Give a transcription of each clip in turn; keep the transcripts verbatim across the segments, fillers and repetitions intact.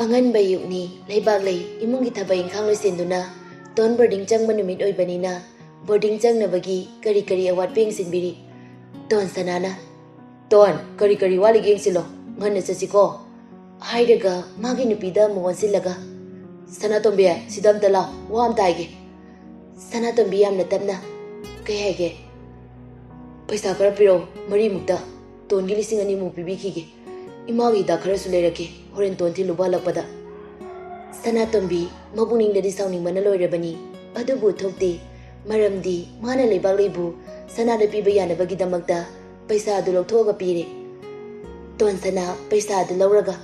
ꯑꯉꯟꯕ ꯑꯌꯨꯛꯅꯤ, ꯂꯩꯕꯥꯛ ꯂꯩ꯫ ꯏꯃꯨꯡꯒꯤ ꯊꯕꯛ ꯏꯪꯈꯥꯡ ꯂꯣꯏꯁꯤꯟꯗꯨꯅ ꯇꯣꯟ ꯕꯣꯔꯗꯤꯡ ꯆꯪꯕ ꯅꯨꯃꯤꯠ ꯑꯣꯏꯕꯅꯤꯅ ꯕꯣꯔꯗꯤꯡ ꯆꯪꯅꯕꯒꯤ ꯀꯔꯤ ꯀꯔꯤ ꯑꯋꯥꯠꯄ ꯌꯦꯡꯁꯤꯟꯕꯤꯔꯤ꯫ ꯇꯣꯟ ꯁꯅꯥꯅ, "ꯇꯣꯟ, ꯀꯔꯤ ꯀꯔꯤ ꯋꯥꯠꯂꯤꯒꯦ ꯌꯦꯡꯁꯤꯜꯂꯣ, ꯉꯟꯅ ꯆꯠꯁꯤꯀꯣ," ꯍꯥꯏꯔꯒ ꯃꯥꯒꯤ ꯅꯨꯄꯤꯗ ꯑꯃꯨꯛ ꯑꯣꯟꯁꯤꯜꯂꯒ, "ꯁꯅꯥꯇꯣꯝꯕꯤ, ꯁꯤꯗ ꯑꯝꯇ ꯂꯥꯎ, ꯋꯥ ꯑꯝꯇ ꯍꯥꯏꯒꯦ꯫" ꯁꯅꯥꯇꯣꯝꯕꯤ ꯌꯥꯝꯅ ꯇꯞꯅ, "ꯀꯩ ꯍꯥꯏꯒꯦ?" "ꯄꯩꯁꯥ ꯈꯔ ꯄꯤꯔꯛꯑꯣ, ꯃꯔꯤꯃꯨꯛꯇ꯫ ꯇꯣꯟꯒꯤ ꯂꯤꯁꯤꯡ ꯑꯅꯤꯃꯨꯛ ꯄꯤꯕꯤꯈꯤꯒꯦ꯫ ꯏꯃꯥꯒꯤ ꯍꯤꯗꯥꯛ ꯈꯔꯁꯨ ꯂꯩꯔꯛꯀꯦ, ꯍꯣꯔꯦꯟ ꯇꯣꯟ ꯊꯤꯜꯂꯨꯕ ꯍꯜꯂꯛꯄꯗ꯫" ꯁꯅꯥꯇꯣꯝꯕꯤ ꯃꯄꯨꯛꯅꯤꯡꯗꯗꯤ ꯁꯥꯎꯅꯤꯡꯕꯅ ꯂꯣꯏꯔꯕꯅꯤ, ꯑꯗꯨꯕꯨ ꯊꯣꯛꯇꯦ꯫ ꯃꯔꯝꯗꯤ ꯃꯥꯅ ꯂꯩꯕꯥꯛ ꯂꯩꯕꯨ ꯁꯅꯥꯗ ꯄꯤꯕ ꯌꯥꯅꯕꯒꯤꯗꯃꯛꯇ ꯄꯩꯁꯥ ꯑꯗꯨ ꯂꯧꯊꯣꯛꯑꯒ ꯄꯤꯔꯦ꯫ ꯇꯣꯟ ꯁꯅꯥ ꯄꯩꯁꯥ ꯑꯗꯨ ꯂꯧꯔꯒ,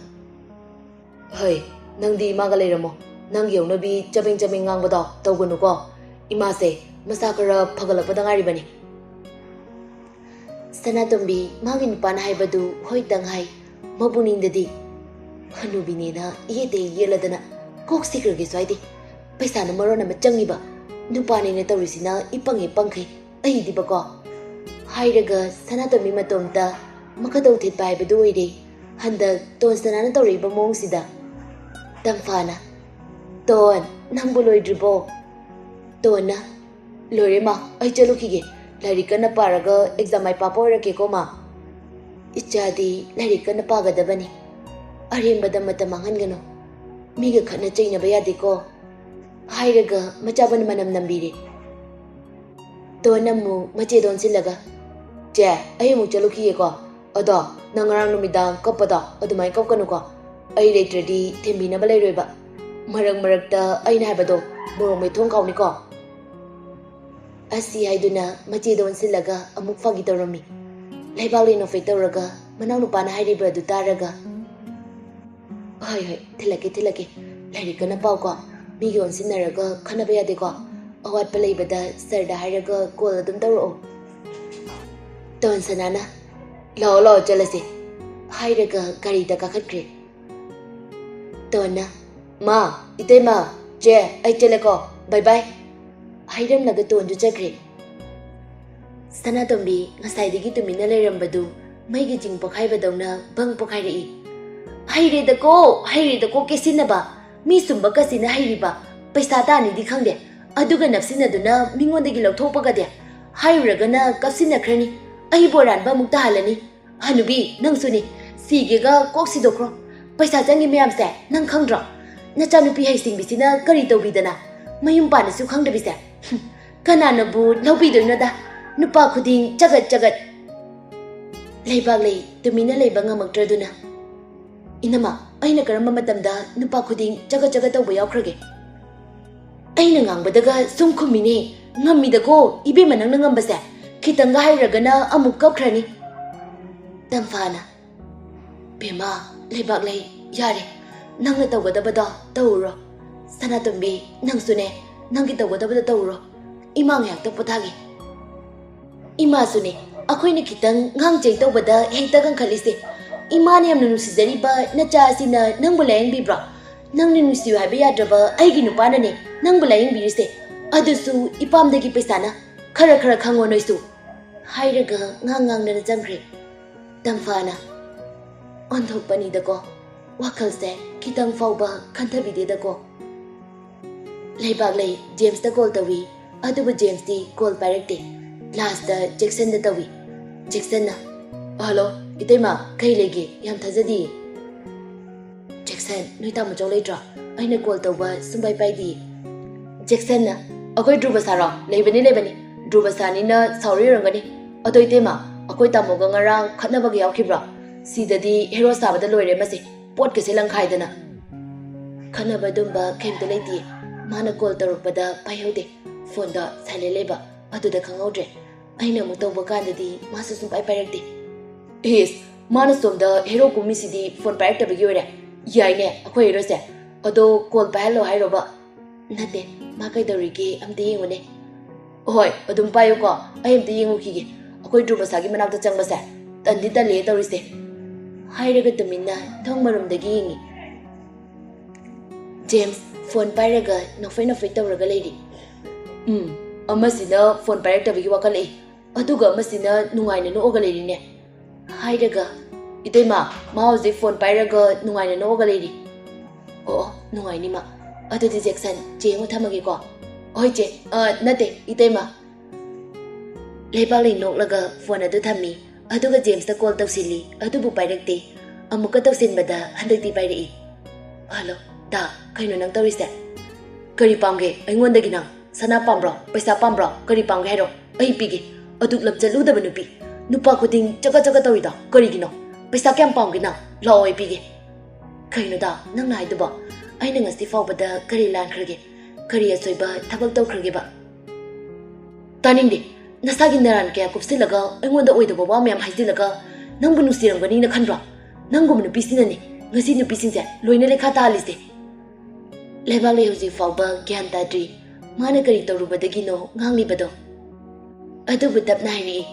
"ꯍꯩ, ꯅꯪꯗꯤ ꯏꯃꯥꯒ ꯂꯩꯔꯝꯃꯣ꯫ ꯅꯪꯒꯤ ꯍꯧꯅꯕꯤ ꯆꯕꯦꯡ ꯆꯕꯦꯡ ꯉꯥꯡꯕꯗꯣ ꯇꯧꯒꯅꯨꯀꯣ꯫ ꯏꯃꯥꯁꯦ ꯃꯁꯥ ꯈꯔ ꯐꯒꯠꯂꯛꯄꯗ ꯉꯥꯏꯔꯤꯕꯅꯤ꯫" ꯁꯅꯥꯇꯣꯝꯕꯤ ꯃꯥꯒꯤ ꯅꯨꯄꯥꯅ ꯍꯥꯏꯕꯗꯨ ꯍꯣꯏꯇꯪ ꯍꯥꯏ꯫ ꯃꯄꯨꯛꯅꯤꯡꯗꯗꯤ, "ꯍꯅꯨꯕꯤꯅꯦꯅ ꯏꯌꯦꯠꯇ ꯌꯦꯠꯂꯗꯅ ꯀꯣꯛ ꯁꯤꯈ꯭ꯔꯒꯦ ꯁ꯭ꯋꯥꯏꯗꯤ꯫ ꯄꯩꯁꯥꯅ ꯃꯔꯣꯟ ꯑꯃ ꯆꯪꯉꯤꯕ, ꯅꯨꯄꯥꯅꯦꯅ ꯇꯧꯔꯤꯁꯤꯅ ꯏꯄꯪ ꯍꯦꯛ ꯄꯪꯈꯩ, ꯑꯩꯗꯤꯕꯀꯣ," ꯍꯥꯏꯔꯒ ꯁꯅꯥꯇꯣꯝꯕꯤ ꯃꯇꯣꯝꯇ ꯃꯈꯗꯧ ꯊꯦꯠꯄ ꯍꯥꯏꯕꯗꯨ ꯑꯣꯏꯔꯦ꯫ ꯍꯟꯗꯛ ꯇꯣꯟ ꯁꯅꯥꯅ ꯇꯧꯔꯛꯏꯕ ꯃꯑꯣꯡꯁꯤꯗ꯫ ꯇꯝꯐꯥꯅ, "ꯇꯣꯟ, ꯅꯪꯕꯨ ꯂꯣꯏꯗ꯭ꯔꯤꯕꯣ?" ꯇꯣꯟꯅ, "ꯂꯣꯏꯔꯦ ꯃꯥ, ꯑꯩ ꯆꯠꯂꯨꯈꯤꯒꯦ꯫ ꯂꯥꯏꯔꯤꯛ ꯀꯟꯅ ꯄꯥꯔꯒ ꯑꯦꯛꯖꯥꯝ ꯃꯥꯏ ꯄꯥꯛꯄ ꯑꯣꯏꯔꯛꯀꯦꯀꯣ ꯃꯥ꯫ ꯏꯆꯥꯗꯤ ꯂꯥꯏꯔꯤꯛ ꯀꯟꯅ ꯄꯥꯒꯗꯕꯅꯤ꯫ ꯑꯔꯦꯝꯕꯗ ꯃꯇꯝ ꯃꯥꯡꯍꯟꯒꯅꯨ꯫ ꯃꯤꯒ ꯈꯠꯅ ꯆꯩꯅꯕ ꯌꯥꯗꯦꯀꯣ," ꯍꯥꯏꯔꯒ ꯃꯆꯥꯕꯨꯅ ꯃꯅꯝ ꯅꯝꯕꯤꯔꯦ꯫ ꯇꯣꯟ ꯑꯃꯨꯛ ꯃꯆꯦꯗ ꯑꯣꯟꯁꯤꯜꯂꯒ, "ꯆꯦ, ꯑꯩ ꯑꯃꯨꯛ ꯆꯠꯂꯨꯈꯤꯒꯦꯀꯣ꯫ ꯑꯗꯣ ꯅꯪ ꯉꯔꯥꯡ ꯅꯨꯃꯤꯗꯥꯡ ꯀꯞꯄꯗꯣ ꯑꯗꯨꯃꯥꯏꯅ ꯀꯞꯀꯅꯨꯀꯣ꯫ ꯑꯩ ꯂꯩꯇ꯭ꯔꯗꯤ ꯊꯦꯝꯕꯤꯅꯕ ꯂꯩꯔꯣꯏꯕ꯫ ꯃꯔꯛ ꯃꯔꯛꯇ ꯑꯩꯅ ꯍꯥꯏꯕꯗꯣ ꯃꯣꯔꯣꯛ ꯃꯦꯠ ꯊꯣꯡ ꯀꯥꯎꯅꯤꯀꯣ꯫" ꯑꯁꯤ ꯍꯥꯏꯗꯨꯅ ꯃꯆꯦꯗ ꯑꯣꯟꯁꯤꯜꯂꯒ ꯑꯃꯨꯛ ꯐꯥꯒꯤ ꯇꯧꯔꯝꯃꯤ꯫ ꯂꯩꯕꯥꯛꯂꯩ ꯅꯣꯛꯐꯦꯠ ꯇꯧꯔꯒ ꯃꯅꯥꯎꯅꯨꯄꯥꯅ ꯍꯥꯏꯔꯤꯕ ꯑꯗꯨ ꯇꯥꯔꯒ, "ꯍꯣꯏ, ꯍꯣꯏ, ꯊꯤꯜꯂꯛꯀꯦ, ꯊꯤꯜꯂꯛꯀꯦ꯫ ꯂꯥꯏꯔꯤꯛ ꯀꯟꯅ ꯄꯥꯎꯀꯣ꯫ ꯃꯤꯒ ꯑꯣꯟꯁꯤꯟꯅꯔꯒ ꯈꯟꯅꯕ ꯌꯥꯗꯦꯀꯣ꯫ ꯑꯋꯥꯠꯄ ꯂꯩꯕꯗ ꯁꯔꯗ ꯍꯥꯏꯔꯒ ꯀꯣꯜ ꯑꯗꯨꯝ ꯇꯧꯔꯛꯑꯣ꯫" ꯇꯣꯟ ꯁꯅꯥꯅ, "ꯂꯥꯛꯑꯣ, ꯂꯥꯛꯑꯣ, ꯆꯠꯂꯁꯦ," ꯍꯥꯏꯔꯒ ꯒꯥꯔꯤꯗ ꯀꯥꯈꯠꯈ꯭ꯔꯦ꯫ ꯇꯣꯟꯅ, "ꯃꯥ, ꯏꯇꯩꯃ, ꯆꯦ, ꯑꯩ ꯆꯠꯂꯦꯀꯣ, ꯕꯥꯏ ꯕꯥꯏ," ꯍꯥꯏꯔꯝꯂꯒ ꯇꯣꯟꯗꯨ ꯆꯠꯈ꯭ꯔꯦ꯫ ꯁꯅꯥꯇꯣꯝꯕꯤ ꯉꯁꯥꯏꯗꯒꯤ ꯇꯨꯃꯤꯟꯅ ꯂꯩꯔꯝꯕꯗꯨ ꯃꯩꯒꯤ ꯆꯤꯡ ꯄꯣꯈꯥꯏꯕꯗꯧꯅ ꯕꯪ ꯄꯣꯈꯥꯏꯔꯛꯏ꯫ "ꯍꯩꯔꯦꯗꯀꯣ, ꯍꯩꯔꯦꯗꯀꯣ ꯀꯦꯁꯤꯟꯅꯕ꯫ ꯃꯤ ꯁꯨꯝꯕ ꯀꯁꯤꯅ ꯍꯩꯔꯤꯕ꯫ ꯄꯩꯁꯥ ꯇꯥꯅꯤꯗꯤ ꯈꯪꯗꯦ, ꯑꯗꯨꯒ ꯅꯞꯁꯤꯟꯅꯗꯨꯅ ꯃꯤꯉꯣꯟꯗꯒꯤ ꯂꯧꯊꯣꯛꯄꯒꯗꯤ꯫ ꯍꯥꯏꯔꯨꯔꯒꯅ ꯀꯞꯁꯤꯟꯅꯈ꯭ꯔꯅꯤ꯫ ꯑꯩꯕꯨ ꯑꯔꯥꯟꯕ ꯑꯃꯨꯛ ꯇꯥꯍꯜꯂꯅꯤ꯫ ꯍꯅꯨꯕꯤ, ꯅꯪꯁꯨꯅꯤ, ꯁꯤꯒꯦꯒ ꯀꯣꯛ ꯁꯤꯗꯣꯛꯈ꯭ꯔꯣ꯫ ꯄꯩꯁꯥ ꯆꯪꯉꯤ ꯃꯌꯥꯝꯁꯦ ꯅꯪ ꯈꯪꯗ꯭ꯔꯣ? ꯅꯆꯥꯅꯨꯄꯤ ꯍꯩꯁꯤꯡꯕꯤꯁꯤꯅ ꯀꯔꯤ ꯇꯧꯕꯤꯗꯅ ꯃꯌꯨꯝ ꯄꯥꯟꯅꯁꯨ ꯈꯪꯗꯕꯤꯁꯦ꯫ ꯍꯨꯝ, ꯀꯅꯥꯅꯕꯨ ꯂꯧꯕꯤꯗꯣꯏꯅꯣꯗ? ꯅꯨꯄꯥ ꯈꯨꯗꯤꯡ ꯆꯒꯠ ꯆꯒꯠ꯫ ꯂꯩꯕꯥꯛꯂꯩ ꯇꯨꯃꯤꯟꯅ ꯂꯩꯕ ꯉꯝꯃꯛꯇ꯭ꯔꯗꯨꯅ, "ꯏꯅꯝꯃ, ꯑꯩꯅ ꯀꯔꯝꯕ ꯃꯇꯝꯗ ꯅꯨꯄꯥ ꯈꯨꯗꯤꯡ ꯆꯒꯠ ꯆꯒꯠ ꯇꯧꯕ ꯌꯥꯎꯈ꯭ꯔꯒꯦ?" ꯑꯩꯅ ꯉꯥꯡꯕꯗꯒ ꯁꯨꯝ ꯈꯨꯝꯃꯤꯅꯦ꯫ "ꯉꯝꯃꯤꯗꯀꯣ ꯏꯕꯦꯝꯃ, ꯅꯪꯅ ꯉꯝꯕꯁꯦ꯫ ꯈꯤꯇꯪꯒ ꯍꯥꯏꯔꯨꯔꯒꯅ ꯑꯃꯨꯛ ꯀꯞꯈ꯭ꯔꯅꯤ꯫" ꯇꯝꯐꯥꯅ, "ꯕꯦꯝꯃ, ꯂꯩꯕꯥꯛꯂꯩ, ꯌꯥꯔꯦ, ꯅꯪꯅ ꯇꯧꯒꯗꯕꯗꯣ ꯇꯧꯔꯨꯔꯣ꯫ ꯁꯅꯥꯇꯣꯝꯕꯤ, ꯅꯪꯁꯨꯅꯦ, ꯅꯪꯒꯤ ꯇꯧꯒꯗꯕꯗꯣ ꯇꯧꯔꯨꯔꯣ꯫ ꯏꯃꯥ ꯉꯥꯏꯍꯥꯛꯇ ꯄꯣꯊꯥꯒꯦ꯫" ꯏꯃꯥꯁꯨꯅꯦ, ꯑꯩꯈꯣꯏꯅ ꯈꯤꯇꯪ ꯉꯥꯡ ꯆꯩ ꯇꯧꯕꯗ ꯍꯦꯛꯇ ꯀꯟꯈꯠꯂꯤꯁꯦ꯫ ꯏꯃꯥꯅ ꯌꯥꯝꯅ ꯅꯨꯡꯁꯤꯖꯔꯤꯕ ꯅꯆꯥ ꯑꯁꯤꯅ ꯅꯪꯕꯨ ꯂꯥꯌꯦꯡꯕꯤꯕ꯭ꯔꯣ? ꯅꯪꯅ ꯅꯨꯡꯁꯤꯌꯨ ꯍꯥꯏꯕ ꯌꯥꯗ꯭ꯔꯕ ꯑꯩꯒꯤ ꯅꯨꯄꯥꯅꯅꯦ ꯅꯪꯕꯨ ꯂꯥꯌꯦꯡꯕꯤꯔꯤꯁꯦ꯫ ꯑꯗꯨꯁꯨ ꯏꯄꯥꯝꯗꯒꯤ ꯄꯩꯁꯥꯅ꯫ ꯈꯔ ꯈꯔ ꯈꯪꯉꯣ ꯅꯣꯏꯁꯨ꯫ ꯍꯥꯏꯔꯒ ꯉꯥꯡ ꯉꯥꯡꯗꯅ ꯆꯪꯈ꯭ꯔꯦ꯫ ꯇꯝꯐꯥꯅ, "ꯑꯣꯟꯊꯣꯛꯄꯅꯤꯗꯀꯣ, ꯋꯥꯈꯜꯁꯦ ꯈꯤꯇꯪ ꯐꯥꯎꯕ ꯈꯟꯊꯕꯤꯗꯦꯗꯀꯣ꯫" ꯂꯩꯕꯥꯛꯂꯩ ꯖꯦꯝꯁꯇ ꯀꯣꯜ ꯇꯧꯏ, ꯑꯗꯨꯕꯨ ꯖꯦꯝꯁꯇꯤ ꯀꯣꯜ ꯄꯥꯏꯔꯛꯇꯦ꯫ ꯂꯥꯁꯇ ꯖꯦꯛꯁꯟꯗ ꯇꯧꯏ꯫ ꯖꯦꯛꯁꯟꯅ, "ꯍꯜꯂꯣ, ꯏꯇꯩꯃ, ꯀꯩ ꯂꯩꯒꯦ? ꯌꯥꯝ ꯊꯥꯖꯗꯤꯌꯦ꯫" "ꯖꯦꯛꯁꯟ, ꯅꯣꯏ ꯇꯥꯃꯣꯆꯧ ꯂꯩꯇ꯭ꯔꯣ? ꯑꯩꯅ ꯀꯣꯜ ꯇꯧꯕ ꯁꯨꯡꯄꯥꯏ ꯄꯥꯏꯗꯤꯌꯦ꯫" ꯖꯦꯛꯁꯟꯅ, "ꯑꯩꯈꯣꯏ ꯗ꯭ꯔꯨꯕꯁꯥꯔꯣ? ꯂꯩꯕꯅꯤ, ꯂꯩꯕꯅꯤ꯫ ꯗ꯭ꯔꯨꯕꯁꯥꯅꯤꯅ ꯁꯥꯎꯔꯤ ꯑꯣꯏꯔꯝꯒꯅꯤ꯫ ꯑꯗꯣ ꯏꯇꯩꯃ, ꯑꯩꯈꯣꯏ ꯇꯥꯃꯣꯒ ꯉꯔꯥꯡ ꯈꯠꯅꯕꯒ ꯌꯥꯎꯈꯤꯕ꯭ꯔꯣ? ꯁꯤꯗꯗꯤ ꯍꯦꯔꯣ ꯁꯥꯕꯗ ꯂꯣꯏꯔꯦ ꯃꯁꯦ꯫ ꯄꯣꯠꯀꯁꯦ ꯂꯪꯈꯥꯏꯗꯅ꯫" "ꯈꯠꯅꯕ ꯑꯗꯨꯝꯕ ꯀꯩꯝꯇ ꯂꯩꯇꯦ꯫ ꯃꯥꯅ ꯀꯣꯜ ꯇꯧꯔꯛꯄꯗ ꯄꯥꯏꯍꯧꯗꯦ꯫ ꯐꯣꯟꯗꯣ ꯁꯥꯏꯂꯦꯟ ꯂꯩꯕ, ꯑꯗꯨꯗ ꯈꯪꯍꯧꯗ꯭ꯔꯦ꯫ ꯑꯩꯅ ꯑꯃꯨꯛ ꯇꯧꯕ ꯀꯥꯟꯗꯗꯤ ꯃꯥꯁꯨ ꯁꯨꯡꯄꯥꯏ ꯄꯥꯏꯔꯛꯇꯦ꯫" "ꯏꯁ, ꯃꯥꯅ ꯁꯣꯝꯗ ꯍꯦꯔꯣ ꯀꯨꯝꯃꯤꯁꯤꯗꯤ ꯐꯣꯟ ꯄꯥꯏꯔꯛꯇꯕꯒꯤ ꯑꯣꯏꯔꯦ꯫ ꯌꯥꯏꯅꯦ, ꯑꯩꯈꯣꯏ ꯍꯦꯔꯣꯁꯦ꯫ ꯑꯗꯣ ꯀꯣꯜ ꯄꯥꯏꯍꯜꯂꯣ ꯍꯥꯏꯔꯣꯕ?" "ꯅꯠꯇꯦ, ꯃꯥ ꯀꯩꯗꯧꯔꯤꯒꯦ ꯑꯝꯇ ꯌꯦꯡꯉꯨꯅꯦ꯫" "ꯍꯣꯏ, ꯑꯗꯨꯝ ꯄꯥꯏꯌꯨꯀꯣ, ꯑꯩ ꯑꯝꯇ ꯌꯦꯡꯉꯨꯈꯤꯒꯦ꯫ ꯑꯩꯈꯣꯏ ꯗ꯭ꯔꯨꯕꯁꯥꯒꯤ ꯃꯅꯥꯛꯇ ꯆꯪꯕꯁꯦ ꯇꯟꯗꯤ ꯇꯜꯂꯦ ꯇꯧꯔꯤꯁꯦ꯫" ꯍꯥꯏꯔꯒ ꯇꯨꯃꯤꯟꯅ ꯊꯣꯡ ꯃꯔꯨꯝꯗꯒꯤ ꯌꯦꯡꯉꯤ꯫ ꯖꯦꯝꯁ ꯐꯣꯟ ꯄꯥꯏꯔꯒ ꯅꯣꯛꯐꯩ ꯅꯣꯛꯐꯩ ꯇꯧꯔꯒ ꯂꯩꯔꯤ꯫ "ꯎꯝ, ꯑꯃꯁꯤꯅ ꯐꯣꯟ ꯄꯥꯏꯔꯛꯇꯕꯒꯤ ꯋꯥꯈꯜꯂꯛꯏ, ꯑꯗꯨꯒ ꯑꯃꯁꯤꯅ ꯅꯨꯡꯉꯥꯏꯅ ꯅꯣꯛꯑꯒ ꯂꯩꯔꯤꯅꯦ꯫" ꯍꯥꯏꯔꯒ ꯏꯇꯩꯃ, ꯃꯥ ꯍꯧꯖꯤꯛ ꯐꯣꯟ ꯄꯥꯏꯔꯒ ꯅꯨꯡꯉꯥꯏꯅ ꯅꯣꯛꯑꯒ ꯂꯩꯔꯤ꯫ ꯑꯣ, ꯑꯣ, ꯅꯨꯡꯉꯥꯏꯅꯤ ꯃꯥ꯫ ꯑꯗꯨꯗꯤ ꯖꯦꯛꯁꯟ, ꯆꯦ ꯑꯃꯨꯛ ꯊꯝꯃꯒꯦꯀꯣ꯫ ꯍꯣꯏ ꯆꯦ꯫ ꯑ, ꯅꯠꯇꯦ, ꯏꯇꯩꯃ꯫ ꯂꯩꯕꯥꯛꯂꯩ ꯅꯣꯛꯂꯒ ꯐꯣꯟ ꯑꯗꯨ ꯊꯝꯃꯤ꯫ ꯑꯗꯨꯒ ꯖꯦꯝꯁꯇ ꯀꯣꯜ ꯇꯧꯁꯤꯜꯂꯤ, ꯑꯗꯨꯕꯨ ꯄꯥꯏꯔꯛꯇꯦ꯫ ꯑꯃꯨꯛꯀ ꯇꯧꯁꯤꯟꯕꯗ ꯍꯟꯗꯛꯇꯤ ꯄꯥꯏꯔꯛꯏ꯫ ꯍꯜꯂꯣ, ꯗꯥ, ꯀꯩꯅꯣ ꯅꯪ ꯇꯧꯔꯤꯁꯦ? ꯀꯔꯤ ꯄꯥꯝꯒꯦ ꯑꯩꯉꯣꯟꯗꯒꯤ ꯅꯪ? ꯁꯅꯥ ꯄꯥꯝꯕ꯭ꯔꯣ? ꯄꯩꯁꯥ ꯄꯥꯝꯕ꯭ꯔꯣ? ꯀꯔꯤ ꯄꯥꯝꯒꯦ ꯍꯥꯏꯔꯣ? ꯑꯩ ꯄꯤꯒꯦ꯫ ꯑꯗꯨꯛ ꯂꯝꯆꯠꯂꯨꯗꯕ ꯅꯨꯄꯤ꯫ ꯅꯨꯄꯥ ꯈꯨꯗꯤꯡ ꯆꯒꯠ ꯆꯒꯠ ꯇꯧꯔꯤꯗꯣ ꯀꯔꯤꯒꯤꯅꯣ? ꯄꯩꯁꯥ ꯀꯌꯥꯝ ꯄꯥꯝꯒꯦ ꯅꯪ? ꯂꯥꯛꯑꯣ, ꯑꯩ ꯄꯤꯒꯦ꯫ ꯀꯩꯅꯣꯗ ꯅꯪꯅ ꯍꯥꯏꯗꯨꯕꯣ? ꯑꯩꯅ ꯉꯁꯤ ꯐꯥꯎꯕꯗ ꯀꯔꯤ ꯂꯥꯟꯈ꯭ꯔꯒꯦ? ꯀꯔꯤ ꯑꯁꯣꯏꯕ ꯊꯕꯛ ꯇꯧꯈ꯭ꯔꯒꯦꯕ? ꯇꯥꯅꯤꯡꯗꯦ꯫ ꯅꯁꯥꯒꯤ ꯅꯔꯥꯟ ꯀꯌꯥ ꯀꯨꯞꯁꯤꯜꯂꯒ ꯑꯩꯉꯣꯟꯗ ꯑꯣꯏꯗꯕ ꯋꯥ ꯃꯌꯥꯝ ꯍꯥꯏꯖꯤꯜꯂꯒ ꯅꯪꯕꯨ ꯅꯨꯡꯁꯤꯔꯝꯒꯅꯤꯅ ꯈꯟꯕ꯭ꯔꯣ? ꯅꯪꯒꯨꯝꯕ ꯅꯨꯄꯤꯁꯤꯅꯅꯦ ꯉꯁꯤ ꯅꯨꯄꯤꯁꯤꯡꯁꯦ ꯂꯣꯏꯅ ꯂꯩꯈꯥ ꯇꯥꯍꯜꯂꯤꯁꯦ꯫ ꯂꯩꯕꯥꯛꯂꯩ ꯍꯧꯖꯤꯛ ꯐꯥꯎꯕ ꯒ꯭ꯌꯥꯟ ꯇꯥꯗ꯭ꯔꯤ꯫ ꯃꯥꯅ ꯀꯔꯤ ꯇꯧꯔꯨꯕꯗꯒꯤꯅꯣ ꯉꯥꯡꯂꯤꯕꯗꯣ? ꯑꯗꯨꯕꯨ ꯇꯞꯅ ꯍꯥꯏꯔꯛꯏ꯫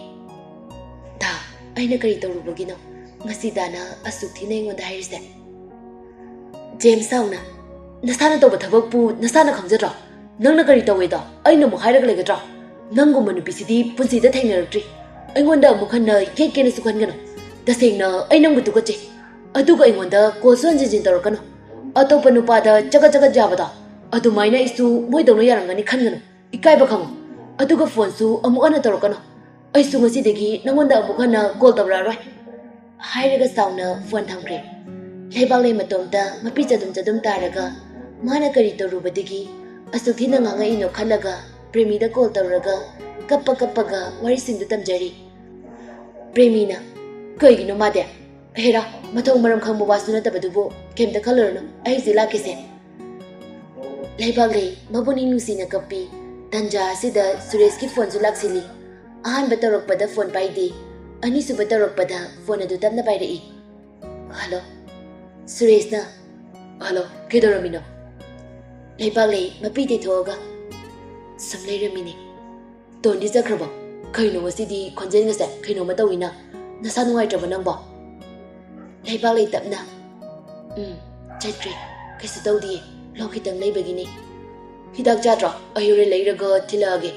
ꯗꯥ, ꯑꯩꯅ ꯀꯔꯤ ꯇꯧꯔꯨꯕꯒꯤꯅꯣ ꯉꯁꯤ ꯗꯥꯅ ꯑꯁꯨꯛ ꯊꯤꯅ ꯑꯩꯉꯣꯟꯗ ꯍꯥꯏꯔꯤꯁꯦ? ꯖꯦꯝꯁ ꯁꯥꯎꯅ, ꯅꯁꯥꯅ ꯇꯧꯕ ꯊꯕꯛꯄꯨ ꯅꯁꯥꯅ ꯈꯪꯖꯗ꯭ꯔꯣ? ꯅꯪꯅ ꯀꯔꯤ ꯇꯧꯋꯦꯗꯣ ꯑꯩꯅ ꯑꯃꯨꯛ ꯍꯥꯏꯔꯒ ꯂꯩꯒꯗ꯭ꯔꯣ? ꯅꯪꯒꯨꯝꯕ ꯅꯨꯄꯤꯁꯤꯗꯤ ꯄꯨꯟꯁꯤꯗ ꯊꯦꯡꯅꯔꯛꯇ꯭ꯔꯤ꯫ ꯑꯩꯉꯣꯟꯗ ꯑꯃꯨꯛ ꯍꯟꯅ ꯌꯦꯠꯀꯦꯅꯁꯨ ꯈꯟꯒꯅꯨ꯫ ꯇꯁꯦꯡꯅ ꯑꯩ ꯅꯪꯕꯨ ꯇꯨꯀꯠꯆꯩ꯫ ꯑꯗꯨꯒ ꯑꯩꯉꯣꯟꯗ ꯀꯣꯜꯁꯨ ꯍꯟꯖꯤꯟ ꯍꯟꯖꯤꯟ ꯇꯧꯔꯛꯀꯅꯨ꯫ ꯑꯇꯣꯞꯄ ꯅꯨꯄꯥꯗ ꯆꯒꯠ ꯆꯒꯠ ꯌꯥꯕꯗꯣ ꯑꯗꯨꯃꯥꯏꯅ ꯑꯩꯁꯨ ꯃꯣꯏꯗꯧꯅ ꯌꯥꯔꯝꯒꯅꯤ ꯈꯟꯒꯅꯨ꯫ ꯏꯀꯥꯏꯕ ꯈꯪꯉꯨ꯫ ꯑꯗꯨꯒ ꯐꯣꯟꯁꯨ ꯑꯃꯨꯛ ꯍꯟꯅ ꯇꯧꯔꯛꯀꯅꯨ꯫ ꯑꯩꯁꯨ ꯉꯁꯤꯗꯒꯤ ꯅꯪꯉꯣꯟꯗ ꯑꯃꯨꯛ ꯍꯟꯅ ꯀꯣꯜ ꯇꯧꯔꯛꯑꯔꯣꯏ꯫ ꯍꯥꯏꯔꯒ ꯁꯥꯎꯅ ꯐꯣꯟ ꯊꯝꯈ꯭ꯔꯦ꯫ ꯂꯩꯕꯥꯛꯂꯩ ꯃꯇꯣꯝꯇ ꯃꯄꯤ ꯆꯗꯨꯝ ꯆꯗꯨꯝ ꯇꯥꯔꯒ ꯃꯥꯅ ꯀꯔꯤ ꯇꯧꯔꯨꯕꯗꯒꯤ ꯑꯁꯨꯛ ꯊꯤꯅ ꯉꯥꯡꯉꯛꯏꯅꯣ ꯈꯜꯂꯒ ꯄ꯭ꯔꯦꯃꯤꯗ ꯀꯣꯜ ꯇꯧꯔꯒ ꯀꯞꯄ ꯀꯞꯄꯒ ꯋꯥꯔꯤꯁꯤꯡꯗꯨ ꯇꯝꯖꯔꯤ꯫ ꯄ꯭ꯔꯦꯃꯤꯅ, ꯀꯩꯒꯤꯅꯣ ꯃꯥꯗꯤ? ꯍꯦꯔꯥ, ꯃꯊꯣꯡ ꯃꯔꯝ ꯈꯪꯕ ꯋꯥꯁꯨ ꯅꯠꯇꯕꯗꯨꯕꯨ꯫ ꯀꯩꯝꯇ ꯈꯜꯂꯨꯔꯅꯨ, ꯑꯩ ꯍꯧꯖꯤꯛ ꯂꯥꯛꯀꯦꯁꯦ꯫ ꯂꯩꯕꯥꯛꯂꯩ ꯃꯕꯨꯛꯅꯤꯡ ꯅꯨꯡꯁꯤꯅ ꯀꯞꯄꯤ꯫ ꯇꯟꯖꯥ ꯑꯁꯤꯗ ꯁꯨꯔꯦꯁꯀꯤ ꯐꯣꯟꯁꯨ ꯂꯥꯛꯁꯤꯜꯂꯤ꯫ ꯑꯍꯥꯟꯕ ꯇꯧꯔꯛꯄꯗ ꯐꯣꯟ ꯄꯥꯏꯗꯦ꯫ ꯑꯅꯤꯁꯨꯕ ꯇꯧꯔꯛꯄꯗ ꯐꯣꯟ ꯑꯗꯨ ꯇꯞꯅ ꯄꯥꯏꯔꯛꯏ꯫ ꯍꯜꯂꯣ꯫ ꯁꯨꯔꯦꯁꯅ, ꯍꯜꯂꯣ, ꯀꯩꯗꯧꯔꯝꯃꯤꯅꯣ? ꯂꯩꯕꯥꯛꯂꯩ ꯃꯄꯤ ꯇꯩꯊꯣꯛꯑꯒ, ꯁꯨꯝ ꯂꯩꯔꯝꯃꯤꯅꯦ꯫ ꯇꯣꯟꯗꯤ ꯆꯠꯈ꯭ꯔꯕꯣ? ꯀꯩꯅꯣ ꯉꯁꯤꯗꯤ ꯈꯣꯟꯖꯦꯜꯒꯁꯦ ꯀꯩꯅꯣꯝꯃ ꯇꯧꯏꯅ? ꯅꯁꯥ ꯅꯨꯡꯉꯥꯏꯇ꯭ꯔꯕꯣ ꯅꯪꯕꯣ? ꯂꯩꯕꯥꯛꯂꯩ ꯇꯞꯅ, ꯎꯝ, ꯆꯠꯈ꯭ꯔꯦ꯫ ꯀꯩꯁꯨ ꯇꯧꯗꯤꯌꯦ꯫ ꯂꯣꯛ ꯈꯤꯇꯪ ꯂꯩꯕꯒꯤꯅꯦ꯫ ꯍꯤꯗꯥꯛ ꯆꯥꯗ꯭ꯔꯣ? ꯑꯩ ꯍꯣꯔꯦꯟ ꯂꯩꯔꯒ ꯊꯤꯜꯂꯛꯑꯒꯦ꯫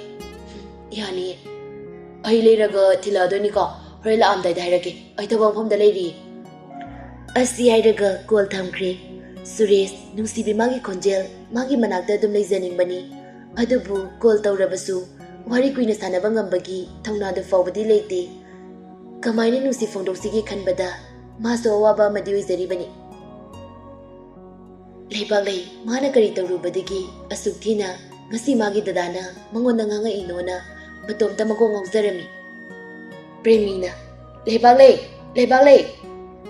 ꯎꯝ, ꯌꯥꯅꯤꯌꯦ꯫ ꯑꯩ ꯂꯩꯔꯒ ꯊꯤꯜꯂꯛꯑꯗꯣꯏꯅꯤꯀꯣ꯫ ꯍꯣꯔꯦꯟ ꯂꯥꯛꯑꯝꯗꯥꯏꯗ ꯍꯥꯏꯔꯛꯀꯦ, ꯑꯩ ꯊꯕꯛ ꯃꯐꯝꯗ ꯂꯩꯔꯤ꯫ ꯑꯁꯤ ꯍꯥꯏꯔꯒ ꯀꯣꯜ ꯊꯝꯈ꯭ꯔꯦ꯫ ꯁꯨꯔꯦꯁ, ꯅꯨꯡꯁꯤꯕꯤ, ꯃꯥꯒꯤ ꯈꯣꯟꯖꯦꯜ, ꯃꯥꯒꯤ ꯃꯅꯥꯛꯇ ꯑꯗꯨꯝ ꯂꯩꯖꯅꯤꯡꯕꯅꯤ꯫ ꯑꯗꯨꯕꯨ ꯀꯣꯜ ꯇꯧꯔꯕꯁꯨ ꯋꯥꯔꯤ ꯀꯨꯏꯅ ꯁꯥꯟꯅꯕ ꯉꯝꯕꯒꯤ ꯊꯧꯅꯥꯗꯨ ꯐꯥꯎꯕꯗꯤ ꯂꯩꯇꯦ꯫ ꯀꯃꯥꯏꯅ ꯅꯨꯡꯁꯤ ꯐꯣꯡꯗꯣꯛꯁꯤꯒꯦ ꯈꯟꯕꯗ ꯃꯥꯁꯨ ꯑꯋꯥꯕ ꯑꯃꯗꯤ ꯑꯣꯏꯖꯔꯤꯕꯅꯤ꯫ ꯂꯩꯕꯥꯛꯂꯩ, ꯃꯥꯅ ꯀꯔꯤ ꯇꯧꯔꯨꯕꯗꯒꯤ ꯑꯁꯨꯛ ꯊꯤꯅ ꯉꯁꯤ ꯃꯥꯒꯤ ꯗꯗꯥꯅ ꯃꯉꯣꯟꯗ ꯉꯥꯡꯉꯛꯏꯅꯣꯅ ꯃꯇꯣꯝꯇ ꯃꯀꯣꯛ ꯉꯥꯎꯖꯔꯝꯃꯤ꯫ ꯄ꯭ꯔꯦꯃꯤꯅ, "ꯂꯩꯕꯥꯛꯂꯩ, ꯂꯩꯕꯥꯛꯂꯩ!"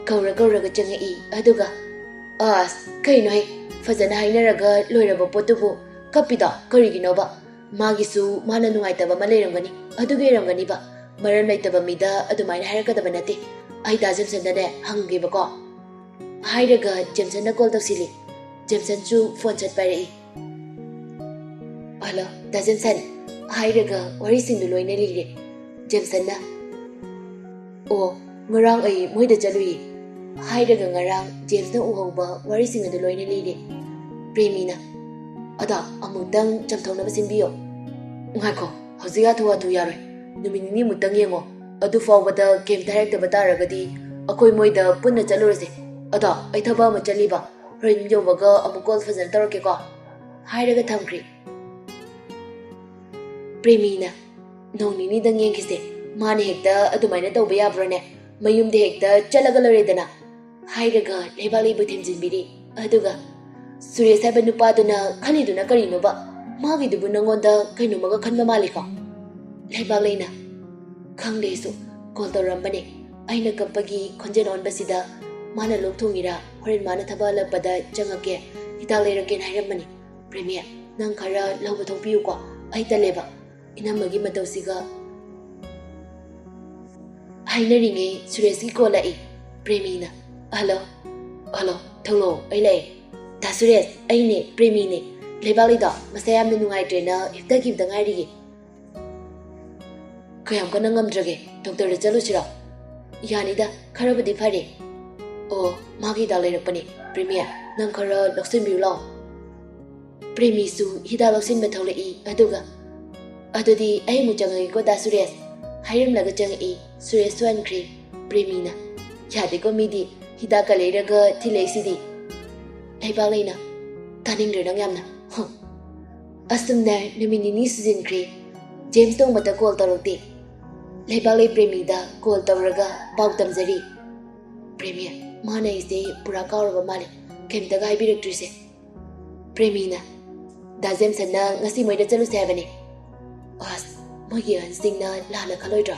ꯀꯧꯔ ꯀꯧꯔꯒ ꯆꯪꯉꯛꯏ꯫ ꯑꯗꯨꯒ, "ꯑꯁ, ꯀꯩꯅꯣꯍꯦ? ꯐꯖꯅ ꯍꯥꯏꯅꯔꯒ ꯂꯣꯏꯔꯕ ꯄꯣꯠꯇꯨꯕꯨ ꯀꯞꯄꯤꯗꯣ ꯀꯔꯤꯒꯤꯅꯣꯕ? ꯃꯥꯒꯤꯁꯨ ꯃꯥꯅ ꯅꯨꯡꯉꯥꯏꯇꯕ ꯑꯃ ꯂꯩꯔꯝꯒꯅꯤ, ꯑꯗꯨꯒꯤ ꯑꯣꯏꯔꯝꯒꯅꯤꯕ꯫ ꯃꯔꯝ ꯂꯩꯇꯕ ꯃꯤꯗ ꯑꯗꯨꯃꯥꯏꯅ ꯍꯥꯏꯔꯛꯀꯗꯕ ꯅꯠꯇꯦ꯫ ꯑꯩ ꯗꯥ ꯖꯦꯝꯁꯟꯗꯅꯦ ꯍꯪꯒꯦꯕꯀꯣ꯫" ꯍꯥꯏꯔꯒ ꯖꯦꯝꯁꯟꯅ ꯀꯣꯜ ꯇꯧꯁꯤꯜꯂꯤ꯫ ꯖꯦꯝꯁꯟꯁꯨ ꯐꯣꯟ ꯁꯠ ꯄꯥꯏꯔꯛꯏ꯫ "ꯍꯜꯂꯣ, ꯗꯥ ꯖꯦꯝꯁꯟ?" ꯍꯥꯏꯔꯒ ꯋꯥꯔꯤꯁꯤꯡꯗꯨ ꯂꯣꯏꯅ ꯂꯤꯔꯦ꯫ ꯖꯦꯝꯁꯟꯅ, "ꯑꯣ, ꯉꯔꯥꯡ ꯑꯩ ꯃꯣꯏꯗ ꯆꯠꯂꯨꯏ꯫" ꯍꯥꯏꯔꯒ ꯉꯔꯥꯡ ꯖꯦꯝꯁꯅ ꯎꯍꯧꯕ ꯋꯥꯔꯤꯁꯤꯡ ꯑꯗꯨ ꯂꯣꯏꯅ ꯂꯤꯔꯦ꯫ ꯄ꯭ꯔꯦꯃꯤꯅ, "ꯑꯗꯥ, ꯑꯃꯨꯛꯇꯪ ꯆꯝꯊꯣꯛꯅꯕ ꯁꯤꯟꯕꯤꯌꯣ꯫" "ꯉꯥꯏꯈꯣ, ꯍꯧꯖꯤꯛ ꯍꯥꯊꯨ ꯍꯥꯊꯨ ꯌꯥꯔꯣꯏ꯫ ꯅꯨꯃꯤꯠ ꯅꯤꯅꯤꯃꯨꯛꯇꯪ ꯌꯦꯡꯉꯣ꯫ ꯑꯗꯨ ꯐꯥꯎꯕꯗ ꯀꯩꯝꯇ ꯍꯥꯏꯔꯛꯇꯕ ꯇꯥꯔꯒꯗꯤ ꯑꯩꯈꯣꯏ ꯃꯣꯏꯗ ꯄꯨꯟꯅ ꯆꯠꯂꯨꯔꯁꯦ꯫ ꯑꯗꯥ, ꯑꯩ ꯊꯕꯛ ꯑꯃ ꯆꯠꯂꯤꯕ꯫ ꯍꯣꯔꯦꯟ ꯌꯧꯕꯒ ꯑꯃꯨꯛ ꯀꯣꯜ ꯐꯖꯅ ꯇꯧꯔꯛꯀꯦꯀꯣ꯫" ꯍꯥꯏꯔꯒ ꯊꯝꯈ꯭ꯔꯦ꯫ ꯄ꯭ꯔꯦꯃꯤꯅ, "ꯅꯣꯡ ꯅꯤꯅꯤꯗꯪ ꯌꯦꯡꯈꯤꯁꯦ꯫ ꯃꯥꯅ ꯍꯦꯛꯇ ꯑꯗꯨꯃꯥꯏꯅ ꯇꯧꯕ ꯌꯥꯕ꯭ꯔꯣꯅꯦ? ꯃꯌꯨꯝꯗ ꯍꯦꯛꯇ ꯆꯠꯂꯒ ꯂꯣꯏꯔꯦꯗꯅ꯫" ꯍꯥꯏꯔꯒ ꯂꯩꯕꯥꯛꯂꯩꯕꯨ ꯊꯦꯝꯖꯤꯟꯕꯤꯔꯤ꯫ ꯑꯗꯨꯒ, "ꯁꯨꯔꯦꯁ ꯍꯥꯏꯕ ꯅꯨꯄꯥꯗꯨꯅ ꯈꯜꯂꯤꯗꯨꯅ ꯀꯔꯤꯅꯣꯕ? ꯃꯥꯒꯤꯗꯨꯕꯨ ꯅꯉꯣꯟꯗ ꯀꯩꯅꯣꯝꯃꯒ ꯈꯟꯕ ꯃꯥꯜꯂꯤꯀꯣ?" ꯂꯩꯕꯥꯛꯂꯩꯅ, "ꯈꯪꯗꯦ ꯑꯩꯁꯨ꯫ ꯀꯣꯜ ꯇꯧꯔꯝꯕꯅꯦ꯫ ꯑꯩꯅ ꯀꯞꯄꯒꯤ ꯈꯣꯟꯖꯦꯜ ꯑꯣꯟꯕꯁꯤꯗ ꯃꯥꯅ ꯂꯣꯛ ꯊꯨꯡꯉꯤꯔꯥ, ꯍꯣꯔꯦꯟ ꯃꯥꯅ ꯊꯕꯛ ꯍꯜꯂꯛꯄꯗ ꯆꯪꯉꯛꯀꯦ, ꯍꯤꯗꯥꯛ ꯂꯩꯔꯛꯀꯦꯅ ꯍꯥꯏꯔꯝꯕꯅꯤ꯫ ꯄ꯭ꯔꯦꯃꯤ, ꯅꯪ ꯈꯔ ꯂꯧꯕ ꯊꯣꯛꯄꯤꯌꯨꯀꯣ꯫ ꯑꯩ ꯇꯜꯂꯦꯕ꯫" ꯏꯅꯝꯃꯒꯤ ꯃꯇꯧꯁꯤꯒ꯫ ꯍꯥꯏꯅꯔꯤꯉꯩ ꯁꯨꯔꯦꯁꯀꯤ ꯀꯣꯜ ꯂꯥꯛꯏ꯫ ꯄ꯭ꯔꯦꯃꯤꯅ, "ꯍꯜꯂꯣ, ꯍꯜꯂꯣ, ꯊꯣꯛꯂꯛꯑꯣ, ꯑꯩ ꯂꯥꯛꯑꯦ꯫ ꯗꯥ ꯁꯨꯔꯦꯁ, ꯑꯩꯅꯦ, ꯄ꯭ꯔꯦꯃꯤꯅꯦ꯫ ꯂꯩꯕꯥꯛꯂꯩꯗꯣ ꯃꯁꯥ ꯌꯥꯝꯅ ꯅꯨꯡꯉꯥꯏꯇ꯭ꯔꯦꯅ ꯍꯤꯞꯊꯈꯤꯕꯗ ꯉꯥꯏꯔꯤꯌꯦ꯫ ꯀꯌꯥꯝ ꯀꯟꯅ ꯉꯝꯗ꯭ꯔꯒꯦ? ꯗꯣꯛꯇꯔꯗ ꯆꯠꯂꯨꯁꯤꯔꯣ?" "ꯌꯥꯅꯤꯗ, ꯈꯔꯕꯨꯗꯤ ꯐꯔꯦ꯫" "ꯑꯣ, ꯃꯥꯒꯤ ꯍꯤꯗꯥꯛ ꯂꯩꯔꯛꯄꯅꯦ꯫ ꯄ꯭ꯔꯦꯃꯤ, ꯅꯪ ꯈꯔ ꯂꯧꯁꯤꯟꯕꯤꯌꯨ ꯂꯥꯎ꯫" ꯄ꯭ꯔꯦꯃꯤꯁꯨ ꯍꯤꯗꯥꯛ ꯂꯧꯁꯤꯟꯕ ꯊꯣꯛꯂꯛꯏ꯫ ꯑꯗꯨꯒ, "ꯑꯗꯨꯗꯤ ꯑꯩ ꯑꯃꯨꯛ ꯆꯪꯉꯒꯦꯀꯣ, ꯗꯥ ꯁꯨꯔꯦꯁ," ꯍꯥꯏꯔꯝꯂꯒ ꯆꯪꯉꯛꯏ꯫ ꯁꯨꯔꯦꯁ ꯍꯟꯈ꯭ꯔꯦ꯫ ꯄ꯭ꯔꯦꯃꯤꯅ, "ꯌꯥꯗꯦꯀꯣ ꯃꯤꯗꯤ, ꯍꯤꯗꯥꯛꯀ ꯂꯩꯔꯒ ꯊꯤꯜꯂꯛꯏꯁꯤꯗꯤ"꯫ ꯂꯩꯕꯥꯛꯂꯩꯅ, "ꯇꯥꯅꯤꯡꯗ꯭ꯔꯦ ꯅꯪ ꯌꯥꯝꯅ꯫ ꯍꯨꯝ꯫ ꯑꯁꯨꯝꯅ ꯅꯨꯃꯤꯠ ꯅꯤꯅꯤ ꯁꯨꯖꯤꯟꯈ꯭ꯔꯦ꯫ ꯖꯦꯝꯁ ꯅꯣꯡꯃꯇ ꯀꯣꯜ ꯇꯧꯔꯛꯇꯦ꯫ ꯂꯩꯕꯥꯛꯂꯩ ꯄ꯭ꯔꯦꯃꯤꯗ ꯀꯣꯜ ꯇꯧꯔꯒ ꯄꯥꯎ ꯇꯝꯖꯔꯤ꯫ "ꯄ꯭ꯔꯦꯃꯤ, ꯃꯥꯅ ꯑꯩꯁꯦ ꯄꯨꯔꯥ ꯀꯥꯎꯔꯕ ꯃꯥꯜꯂꯦ, ꯀꯩꯝꯇꯒ ꯍꯥꯏꯕꯤꯔꯛꯇ꯭ꯔꯤꯁꯦ"꯫ ꯄ꯭ꯔꯦꯃꯤꯅ, "ꯗꯥ ꯖꯦꯝꯁꯟꯅ ꯉꯁꯤ ꯃꯣꯏꯗ ꯆꯠꯂꯨꯁꯦ ꯍꯥꯏꯕꯅꯤ"꯫ "ꯑꯁ, ꯃꯣꯏꯒꯤ ꯑꯍꯟꯁꯤꯡꯅ ꯂꯥꯟꯅ ꯈꯜꯂꯣꯏꯗ꯭ꯔꯣ?"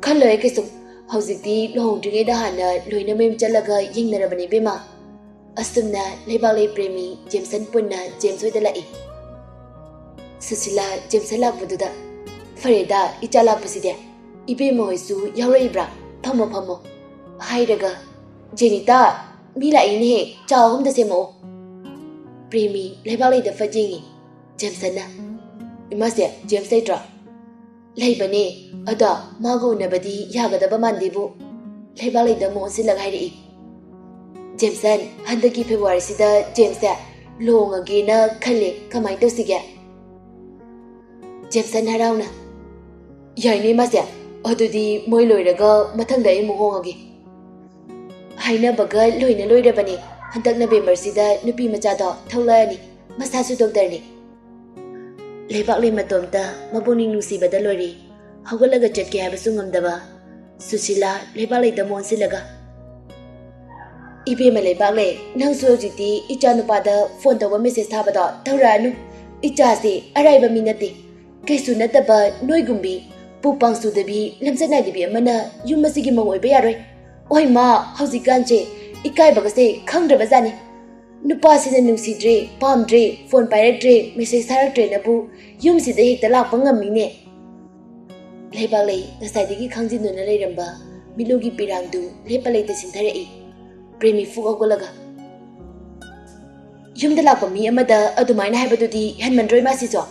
"ꯈꯜꯂꯣꯏ ꯀꯩꯁꯨ꯫ ꯍꯧꯖꯤꯛꯇꯤ ꯂꯨꯍꯣꯡꯗ꯭ꯔꯤꯉꯩꯗ ꯍꯥꯟꯅ ꯂꯣꯏꯅ ꯃꯌꯨꯝ ꯆꯠꯂꯒ ꯌꯦꯡꯅꯔꯕꯅꯤ ꯏꯕꯦꯝꯃ"꯫ ꯑꯁꯨꯝꯅ ꯂꯩꯕꯥꯛꯂꯩ ꯄ꯭ꯔꯦꯃꯤ ꯖꯦꯝꯁꯟ ꯄꯨꯟꯅ ꯖꯦꯝꯁ ꯍꯣꯏꯗ ꯂꯥꯛꯏ꯫ ꯁꯨꯁꯤꯂꯥ ꯖꯦꯝꯁꯟ ꯂꯥꯛꯄꯗꯨꯗ, "ꯐꯔꯦꯗ, ꯏꯆꯥ ꯂꯥꯛꯄꯁꯤꯗꯤ꯫ ꯏꯕꯦꯝꯃ ꯍꯣꯏꯁꯨ ꯌꯥꯎꯔꯛꯏꯕ꯭ꯔꯥ? ꯐꯝꯃꯣ, ꯐꯝꯃꯣ" ꯍꯥꯏꯔꯒ, "ꯖꯦꯅꯤꯇꯥ, ꯃꯤ ꯂꯥꯛꯏꯅꯦꯍꯦ, ꯆꯥ ꯑꯍꯨꯝꯗ ꯁꯦꯝꯃꯛꯑꯣ"꯫ ꯄ꯭ꯔꯦꯃꯤ ꯂꯩꯕꯥꯛꯂꯩꯗ ꯐꯠ ꯌꯦꯡꯉꯤ꯫ ꯖꯦꯝꯁꯟꯅ, "ꯏꯃꯥꯁꯦ, ꯖꯦꯝꯁ ꯂꯩꯇ꯭ꯔꯣ?" "ꯂꯩꯕꯅꯦ, ꯑꯗꯣ ꯃꯥꯒ ꯎꯅꯕꯗꯤ ꯌꯥꯒꯗꯕ ꯃꯥꯟꯗꯦꯕꯨ"꯫ ꯂꯩꯕꯥꯛꯂꯩꯗ ꯑꯃꯨꯛ ꯑꯣꯟꯁꯤꯜꯂꯒ ꯍꯥꯏꯔꯛꯏ꯫ "ꯖꯦꯝꯁꯟ, ꯍꯟꯗꯛꯀꯤ ꯐꯦꯕ꯭ꯔꯨꯋꯥꯔꯤꯁꯤꯗ ꯖꯦꯝꯁꯁꯦ ꯂꯨꯍꯣꯡꯉꯒꯦꯅ ꯈꯜꯂꯦ, ꯀꯃꯥꯏꯅ ꯇꯧꯁꯤꯒꯦ?" ꯖꯦꯝꯁꯟ ꯍꯔꯥꯎꯅ, "ꯌꯥꯏꯅꯦ ꯃꯥꯁꯦ, ꯑꯗꯨꯗꯤ ꯃꯣꯏ ꯂꯣꯏꯔꯒ ꯃꯊꯪꯗ ꯑꯩ ꯑꯃꯨꯛ ꯍꯣꯡꯉꯒꯦ"꯫ ꯍꯥꯏꯅꯕꯒ ꯂꯣꯏꯅ ꯂꯣꯏꯔꯕꯅꯤ꯫ ꯍꯟꯗꯛ ꯅꯕꯦꯝꯕꯔꯁꯤꯗ ꯅꯨꯄꯤ ꯃꯆꯥꯗꯣ ꯊꯣꯛꯂꯛꯑꯅꯤ, ꯃꯁꯥꯁꯨ ꯗꯣꯛꯇꯔꯅꯤ꯫ ꯂꯩꯕꯥꯛꯂꯩ ꯃꯇꯣꯝꯇ ꯃꯄꯨꯛꯅꯤꯡ ꯅꯨꯡꯁꯤꯕꯗ ꯂꯣꯏꯔꯤ꯫ ꯍꯧꯒꯠꯂꯒ ꯆꯠꯀꯦ ꯍꯥꯏꯕꯁꯨ ꯉꯝꯗꯕ꯫ ꯁꯨꯁꯤꯂꯥ ꯂꯩꯕꯥꯛꯂꯩꯗ ꯑꯃꯨꯛ ꯑꯣꯟꯁꯤꯜꯂꯒ, "ꯏꯕꯦꯝꯃ ꯂꯩꯕꯥꯛꯂꯩ, ꯅꯪꯁꯨ ꯍꯧꯖꯤꯛꯇꯤ ꯏꯆꯥ ꯅꯨꯄꯥꯗ ꯐꯣꯟ ꯇꯧꯕ ꯃꯦꯁꯦꯖ ꯊꯥꯕꯗꯣ ꯇꯧꯔꯛꯑꯅꯨ꯫ ꯏꯆꯥꯁꯤ ꯑꯔꯥꯏꯕ ꯃꯤ ꯅꯠꯇꯦ꯫ ꯀꯩꯁꯨ ꯅꯠꯇꯕ ꯅꯣꯏꯒꯨꯝꯕꯤ ꯄꯨ ꯄꯥꯡꯁꯨꯗꯕꯤ, ꯂꯝꯆꯠ ꯅꯥꯏꯗꯕꯤ ꯑꯃꯅ ꯌꯨꯝ ꯑꯁꯤꯒꯤ ꯃꯧ ꯑꯣꯏꯕ ꯌꯥꯔꯣꯏ꯫ ꯑꯣꯏ ꯃꯥ, ꯍꯧꯖꯤꯛꯀꯥꯟꯁꯦ ꯏꯀꯥꯏꯕꯒꯁꯦ ꯈꯪꯗ꯭ꯔꯕꯖꯥꯠꯅꯤ꯫ ꯅꯨꯄꯥꯁꯤꯅ ꯅꯨꯡꯁꯤꯗ꯭ꯔꯦ, ꯄꯥꯝꯗ꯭ꯔꯦ, ꯐꯣꯟ ꯄꯥꯏꯔꯛꯇ꯭ꯔꯦ, ꯃꯦꯁꯦꯖ ꯊꯥꯔꯛꯇ꯭ꯔꯦꯅꯕꯨ ꯌꯨꯝꯁꯤꯗ ꯍꯦꯛꯇ ꯂꯥꯛꯄ ꯉꯝꯃꯤꯅꯦ"꯫ ꯂꯩꯕꯥꯛꯂꯩ ꯉꯁꯥꯏꯗꯒꯤ ꯈꯥꯡꯖꯤꯟꯗꯨꯅ ꯂꯩꯔꯝꯕ ꯃꯤꯠꯂꯨꯒꯤ ꯄꯤꯔꯥꯡꯗꯨ ꯂꯦꯞꯄ ꯂꯩꯇ ꯆꯤꯡꯊꯔꯛꯏ꯫ ꯄ꯭ꯔꯦꯃꯤ ꯐꯨꯛ ꯍꯧꯒꯠꯂꯒ, "ꯌꯨꯝꯗ ꯂꯥꯛꯄ ꯃꯤ ꯑꯃꯗ ꯑꯗꯨꯃꯥꯏꯅ ꯍꯥꯏꯕꯗꯨꯗꯤ ꯍꯦꯟꯃꯟꯗ꯭ꯔꯣꯏ ꯃꯥꯁꯤꯁꯨ?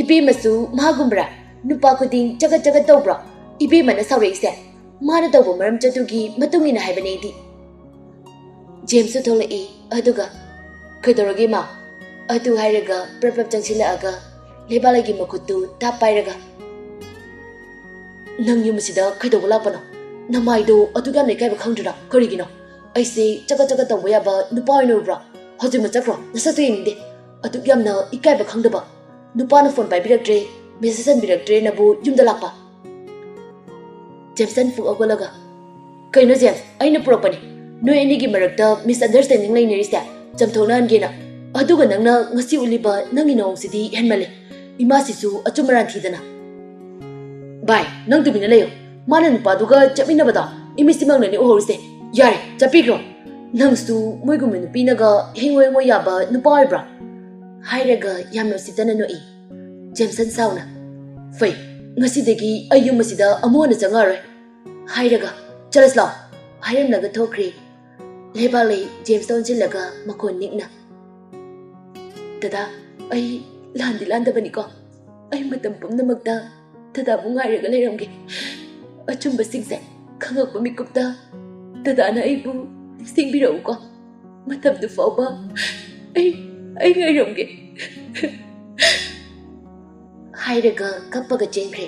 ꯏꯕꯦꯝꯃꯁꯨ ꯃꯥꯒꯨꯝꯕ꯭ꯔꯥ? ꯅꯨꯄꯥ ꯈꯨꯗꯤꯡ ꯆꯒꯠ ꯆꯒꯠ ꯇꯧꯕ꯭ꯔꯣ? ꯏꯕꯦꯝꯃꯅ ꯁꯥꯎꯔꯛꯏꯁꯦ ꯃꯥꯅ ꯇꯧꯕ ꯃꯔꯝ ꯆꯠꯇꯨꯒꯤ ꯃꯇꯨꯡ ꯏꯟꯅ ꯍꯥꯏꯕꯅꯦ ꯑꯩꯗꯤ"꯫ ꯖꯦꯝꯁꯁꯨ ꯊꯣꯛꯂꯛꯏ꯫ ꯑꯗꯨꯒ, "ꯀꯩꯗꯧꯔꯒꯦ ꯏꯃꯥ?" ꯑꯗꯨ ꯍꯥꯏꯔꯒ ꯄ꯭ꯔꯞ ꯄ꯭ꯔꯞ ꯆꯪꯁꯤꯜꯂꯛꯑꯒ ꯂꯩꯕꯥꯛꯂꯩꯒꯤ ꯃꯈꯨꯠꯇꯨ ꯇꯥꯞ ꯄꯥꯏꯔꯒ, ꯅꯪ ꯌꯨꯝ ꯑꯁꯤꯗ ꯀꯩꯗꯧꯕ ꯂꯥꯛꯄꯅꯣ? ꯅꯃꯥꯏꯗꯣ ꯑꯗꯨꯛ ꯌꯥꯝꯅ ꯏꯀꯥꯏꯕ ꯈꯪꯗ꯭ꯔꯤꯔꯥ? ꯀꯔꯤꯒꯤꯅꯣ? ꯑꯩꯁꯦ ꯆꯒꯠ ꯆꯒꯠ ꯇꯧꯕ ꯌꯥꯕ ꯅꯨꯄꯥ ꯑꯣꯏꯅ ꯎꯕ꯭ꯔꯥ? ꯍꯧꯖꯤꯛꯃꯛ ꯆꯠꯈ꯭ꯔꯣ, ꯅꯁꯛꯇꯣ ꯌꯦꯡꯅꯤꯡꯗꯦ꯫ ꯑꯗꯨꯛ ꯌꯥꯝꯅ ꯏꯀꯥꯏꯕ ꯈꯪꯗꯕ꯫ ꯅꯨꯄꯥꯅ ꯐꯣꯟ ꯄꯥꯏꯕꯤꯔꯛꯇ꯭ꯔꯦ, ꯃꯦꯁꯦꯖ ꯍꯟꯕꯤꯔꯛꯇ꯭ꯔꯦꯅꯕꯨ ꯌꯨꯝꯗ ꯂꯥꯛꯄ꯫ ꯖꯦꯝꯁꯟ ꯐꯨꯛ ꯍꯧꯒꯠꯂꯒ, "ꯀꯩꯅꯣ ꯖꯦꯝꯁ, ꯑꯩꯅ ꯄꯨꯔꯛꯄꯅꯤ꯫ ꯅꯣꯏ ꯑꯅꯤꯒꯤ ꯃꯔꯛꯇ ꯃꯤꯁꯑꯟꯗꯔꯁꯇꯦꯟꯗꯤꯡ ꯂꯩꯅꯔꯤꯁꯦ ꯆꯝꯊꯣꯛꯅꯍꯟꯒꯦꯅ꯫ ꯑꯗꯨꯒ ꯅꯪꯅ ꯉꯁꯤ ꯎꯠꯂꯤꯕ ꯅꯪꯒꯤ ꯅꯑꯣꯡꯁꯤꯗꯤ ꯍꯦꯟꯃꯜꯂꯦ꯫ ꯏꯃꯥꯁꯤꯁꯨ ꯑꯆꯨꯝ ꯑꯔꯥꯟ ꯊꯤꯗꯅ꯫" "ꯚꯥꯏ, ꯅꯪ ꯇꯨꯃꯤꯟꯅ ꯂꯩꯌꯣ꯫ ꯃꯥꯅ ꯅꯨꯄꯥꯗꯨꯒ ꯆꯠꯃꯤꯟꯅꯕꯗꯣ ꯏꯃꯤꯠꯁꯤꯃꯛꯅꯅꯤ ꯎꯍꯧꯔꯤꯁꯦ꯫ ꯌꯥꯔꯦ, ꯆꯠꯄꯤꯈ꯭ꯔꯣ꯫ ꯅꯪꯁꯨ ꯃꯣꯏꯒꯨꯝꯕ ꯅꯨꯄꯤꯅꯒ ꯍꯦꯡꯉꯣ ꯍꯦꯡꯉꯣ ꯌꯥꯕ ꯅꯨꯄꯥ ꯑꯣꯏꯕ꯭ꯔꯥ?" ꯍꯥꯏꯔꯒ ꯌꯥꯝꯅ ꯎꯁꯤꯠꯇꯅ ꯅꯣꯛꯏ꯫ ꯖꯦꯝꯁꯟ ꯁꯥꯎꯅ, "ꯐꯩ, ꯉꯁꯤꯗꯒꯤ ꯑꯩ ꯌꯨꯝ ꯑꯁꯤꯗ ꯑꯃꯨꯛ ꯍꯟꯅ ꯆꯪꯉꯛꯑꯔꯣꯏ" ꯍꯥꯏꯔꯒ, "ꯆꯠꯂꯁꯤ ꯂꯥꯎ" ꯍꯥꯏꯔꯝꯂꯒ ꯊꯣꯛꯈ꯭ꯔꯦ꯫ ꯂꯩꯕꯥꯛꯂꯩ ꯖꯦꯝꯁꯇ ꯑꯣꯟꯁꯤꯜꯂꯒ ꯃꯈꯣꯟ ꯅꯤꯛꯅ, "ꯗꯗꯥ, ꯑꯩ ꯂꯥꯟꯗꯤ ꯂꯥꯟꯗꯕꯅꯤꯀꯣ꯫ ꯑꯩ ꯃꯇꯝ ꯄꯨꯝꯅꯃꯛꯇ ꯗꯗꯥꯕꯨ ꯉꯥꯏꯔꯒ ꯂꯩꯔꯝꯒꯦ꯫ ꯑꯆꯨꯝꯕꯁꯤꯡꯁꯦ ꯈꯪꯉꯛꯄ ꯃꯤꯀꯨꯞꯇ ꯗꯗꯥꯅ ꯑꯩꯕꯨ ꯅꯤꯡꯁꯤꯡꯕꯤꯔꯛꯎꯀꯣ꯫ ꯃꯇꯝꯗꯨ ꯐꯥꯎꯕ ꯑꯩ, ꯑꯩ ꯉꯥꯏꯔꯝꯒꯦ" ꯍꯥꯏꯔꯒ ꯀꯞꯄꯒ ꯆꯦꯟꯈ꯭ꯔꯦ꯫